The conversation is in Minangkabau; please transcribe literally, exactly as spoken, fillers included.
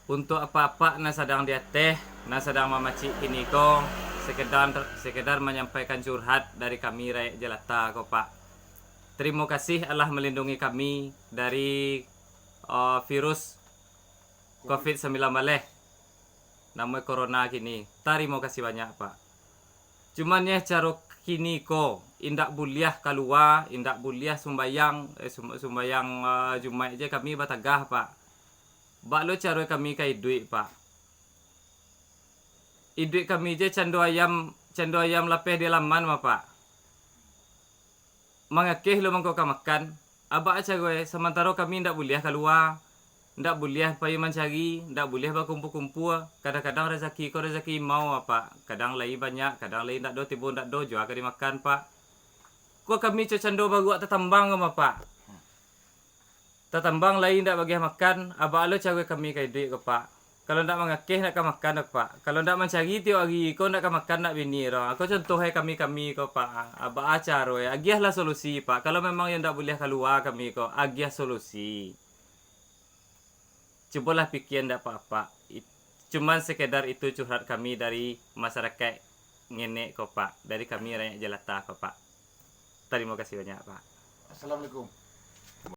Untuak apak-apak nan sadang di ateh, nan sadang mamacik kini ko, sekedar, sekedar manyampaikan curhat dari kami rakyat jelata ko, Pak. Tarimo kasih alah malindungi kami dari, eh, virus covid sambilan baleh, namo corona kini. Tarimo kasih banyak, Pak. Cuman nyo caro kini ko, indak buliah kalua, indak buliah sumbayang, eh, sum-, sumbayang, eh, Jumaik je kami batagah, Pak. Baa lo caro kami ka iduik, Pak? Iduik kami je cando ayam, cando ayam lapeh di alaman mah, Pak. Mangakeh lo mangko ka makan. Baa caro e, samantaro kami ndak buliah kalua, ndak buliah pai mancari, ndak buliah bakumpua-kumpua. Kadang-kadang razaki ko razaki imau, Pak. Kadang lai banyak, kadang lai ndak do, tibo ndak do, jua ka dimakan, Pak. Ko kami co cando baruak tatambang ko mah, Pak. Tatambang lai indak bagiah makan, baa lo caro kami ka iduik ko, Pak. Kalau ndak mangakeh, ndak ka makan doh, Pak. Kalau ndak mancari tiok ari ko, ndak ka makan ndak bini doh. Ko contoh e kami-kami ko, Pak. Baa caro e, agiahlah solusi, Pak. Kalau memang yo ndak buliah kalua kami ko, agiah solusi. Cubolah pikia ndak, Pak, Pak. It-, cuman sekedar itu curhat kami dari masyarakat ngenek ko, Pak. Dari kami rakyat jelata ko, Pak. Tarimo kasih banyak, Pak. Assalamualaikum.